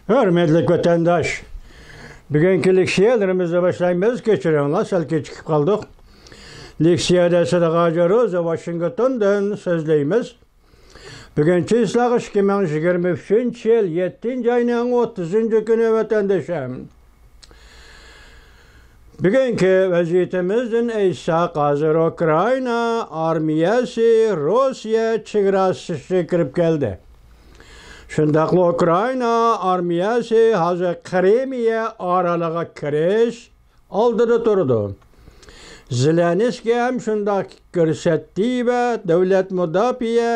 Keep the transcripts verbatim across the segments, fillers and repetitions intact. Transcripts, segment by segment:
ھۆرمەتلىك ۋەتەنداش، بۈگۈنكى لېكسىيەلىرىمىزنى باشلايمىز. كەچۈرۈڭلار، سەل كېچىكىپ قالدۇق. لېكسىيەدە سىدىق ھاجى روزى، ۋاشىنگتوندىن سۆزلەيمىز. بۈگۈن چىسلاغ ئىككى مىڭ يىگىرمە ئۈچىنچى يىل، يەتتىنچى ئاينىڭ ئوتتۇزىنچى كۈنى، ۋەتەندىشىم. بۈگۈنكى ۋەزىيىتىمىزدىن ئېيتساق، ھازىر ئۇكرائىنا ئارمىيەسى روسىيە چېگراسىغا كىرىپ كەلدى. شۇنداقلا ئۇكرائىنا ئارمىيەسى ھازىر قىرىمىيە ئارىلىغا كىرىش ئالدىدا تۇرىدۇ. زېلېنسكىي ھەم شۇنداق كۆرسەتتى ۋە دۆلەت مۇداپىئە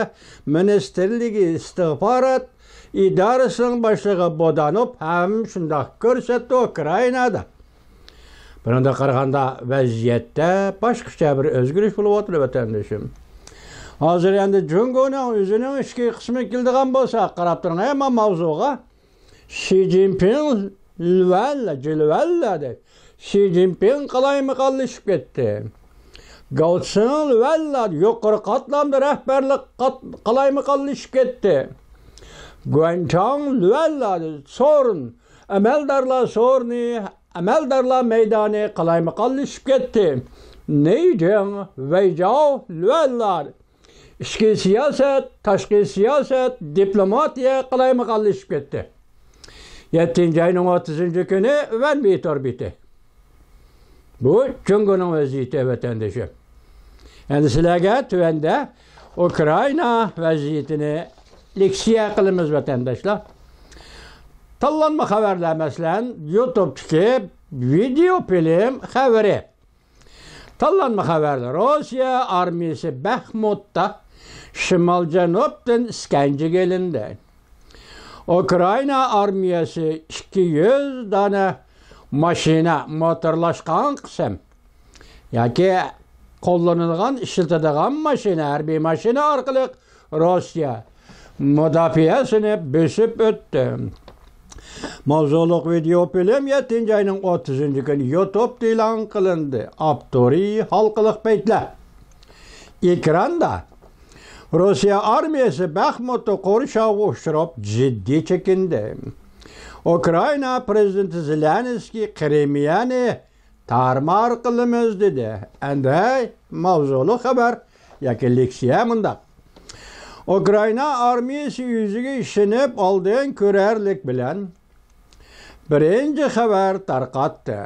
مىنىستىرلىكى ئىستىخبارات ئىدارىسىنىڭ باشلىقى بودانوف ھەم شۇنداق كۆرسەتتى ئۇكرائىنادا. بۇنىڭدىن قارىغاندا، ۋەزىيەتتە باشقىچە بىر ئۆزگىرىش بولۇۋاتىدۇ، ۋەتەندىشىم. ھازىر ئەمدى جۇڭگونىڭ ئۆزىنىڭ ئىچكى قىسمىغا كېلىدىغان بولساق، قاراپ تۇرۇڭ، ھەممە ماۋزۇغا. شى جىنپىڭ لۈۋەنلە، جىلۋەنلە دەيدۇ. شى جىنپىڭ قالايمىقانلىشىپ كەتتى. گاۋ سىڭ لۈۋەنلە، يۇقىرى قاتلامدا رەھبەرلىك قات-، قالايمىقانلىشىپ كەتتى. گۇەنچاڭ لۈۋەنلە، سورۇن، ئەمەلدارلار سورۇنى، ئەمەلدارلار مەيدانى قالايمىقانلىشىپ كەتتى. نېيجىڭ، ۋەيجاۋ لۈەنلار، ئىچكى سىياسەت، تاشقى سىياسەت، دىپلوماتىيە قالايمىقانلىشىپ كەتتى. يەتتىنچى ئاينىڭ ئوتتۇزىنچى كۈنى ۋەن ۋېيتور بېتى. بۇ جۇڭگونىڭ ۋەزىيىتى، ۋەتەندىشىم. ئەمدى سىلەرگە تۆۋەندە ئۇكرائىنا ۋەزىيىتىنى لېكسىيە قىلىمىز، ۋەتەنداشلار. تاللانما خەۋەرلەر، مەسىلەن، يۇتۇبتىكى ۋىدېئو فىلىم خەۋىرى. تاللانما خەۋەرلەر. روسىيە ئارمىيەسى بەخمۇتتا شىمال جەنۇبتىن ئىسكەنجىگە ئېلىندى. ئۇكرائىنا ئارمىيەسى ئىككى يۈز دانە ماشىنا، موتورلاشقان قىسىم ياكى قوللىنىدىغان، ئىشلىتىدىغان ماشىنا، ھەربىي ماشىنا ئارقىلىق روسىيە مۇداپىئەسىنى بېسىپ ئۆتتى. ماۋزۇلۇق ۋىدېئو فىلىم يەتتىنچى ئاينىڭ ئوتتۇزىنچى كۈنى يۇتۇبتا ئېلان قىلىندى. ئاپتورى: ھالقىلىق پەيتلەر. ئېكراندا روسىيە ئارمىيەسى بەخمۇتتا قورشاۋغا ئۇچراپ، جىددىي چېكىندى. ئۇكرائىنا پىرېزىدېنتى زېلېنسكىي قىرىمىيەنى تارمار قىلىمىز دېدى. ئەندى ماۋزۇلۇق خەۋەر ياكى لېكسىيە مۇنداق. ئۇكرائىنا ئارمىيەسى ئۆزىگە ئىشىنىپ، ئالدىن كۆرەرلىك بىلەن بىرىنچى خەۋەر تارقاتتى.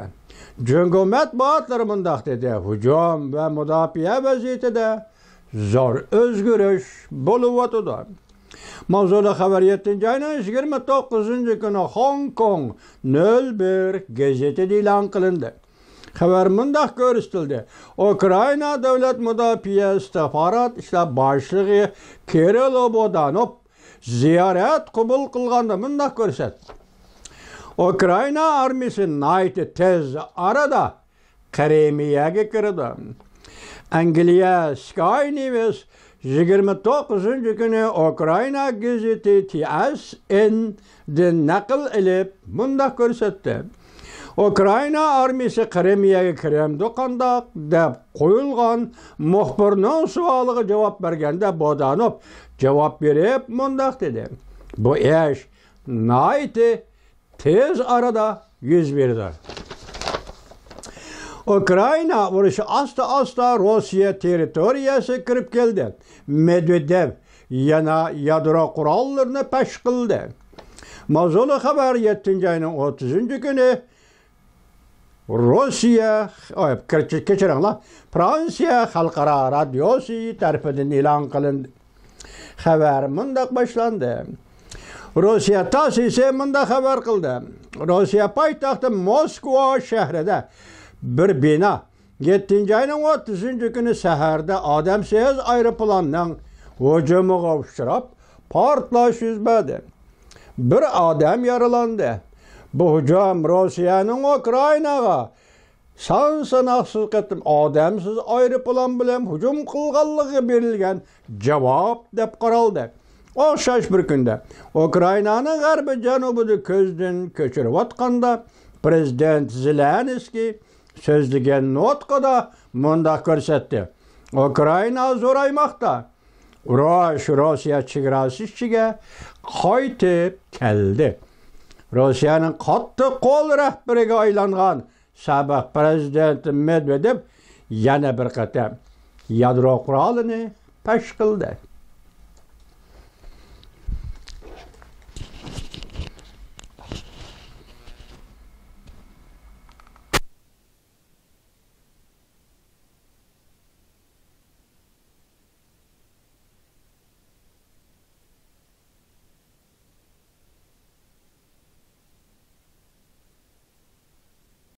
جۇڭگو مەتبۇئاتلىرى مۇنداق دېدى: ھۇجۇم ۋە مۇداپىئە ۋەزىيىتىدە زور ئۆزگىرىش بولۇۋاتىدۇ. ماۋزۇلۇق خەۋەر يەتتىنچى ئاينىڭ يىگىرمە توققۇزىنچى كۈنى خوڭكوڭ نۆل بىر گېزىتىدە ئېلان قىلىندى. خەۋەر مۇنداق كۆرسىتىلدى: ئۇكرائىنا دۆلەت مۇداپىئە ئىستىخبارات ئىشلار باشلىقى كىرىللو بودانوف زىيارەت قوبۇل قىلغاندا مۇنداق كۆرسەتتى: ئۇكرائىنا ئارمىيىسى ناھايىتى تېز ئارىدا قىرىمىيەگە كىرىدۇ. ئەنگلىيە سكاي نېۋىس يىگىرمە توققۇزىنچى كۈنى ئۇكرائىنا گېزىتى تى ئېس ئېن دىن نەقىل ئېلىپ مۇنداق كۆرسەتتى: ئۇكرائىنا ئارمىيىسى قىرىمىيەگە كىرەمدۇ قانداق؟ دەپ قويۇلغان مۇخبىرنىڭ سوئالىغا جاۋاب بەرگەندە بودانوف جاۋاب بېرىپ مۇنداق دېدى: بۇ ئىش ناھايىتى تېز ئارىدا يۈز بېرىدۇ. ئۇكرائىنا ئۇرۇشى ئاستا-ئاستا روسىيە تېررىتورىيەسىگە كىرىپ كەلدى. مېدۋېدېۋ يەنە يادرو قوراللىرىنى پەش قىلدى. ماۋزۇلۇق خەۋەر يەتتىنچى ئاينىڭ ئوتتۇزىنچى كۈنى روسىيە، ئاي، كەچ-، كەچۈرۈڭلار، فرانسىيە خەلقئارا رادىيوسى تەرىپىدىن ئېلان قىلىندى. خەۋەر مۇنداق باشلاندى. روسىيە تاسسىسى مۇنداق خەۋەر قىلدى: روسىيە پايتەختى موسكۋا شەھىرىدە بىر بىنا يەتتىنچى ئاينىڭ ئوتتۇزىنچى كۈنى سەھەردە ئادەمسىز ئايروپىلاننىڭ ھۇجۇمىغا ئۇچراپ، پارتلاش يۈز بەردى. بىر ئادەم يارىلاندى. بۇ ھۇجۇم روسىيەنىڭ ئۇكرائىناغا سان ساناقسىز قېتىم ئادەمسىز ئايروپىلان بىلەن ھۇجۇم قىلغانلىقىغا بېرىلگەن جاۋاب دەپ قارالدى. ئوخشاش بىر كۈندە ئۇكرائىنانىڭ غەربىي جەنۇبىدا كۆزدىن كۆچۈرۈۋاتقاندا، پىرېزىدېنت زېلېنسكىي سۆزلىگەن نۇتقىدا مۇنداق كۆرسەتتى: ئۇكرائىنا زورايماقتا. ئۇرۇش روسىيە چېگراسى ئىچىگە قايتىپ كەلدى. روسىيەنىڭ قاتتىق قول رەھبىرىگە ئايلانغان سابىق پىرېزىدېنت مېدۋېدېۋ يەنە بىر قېتىم يادرو قورالىنى پەش قىلدى.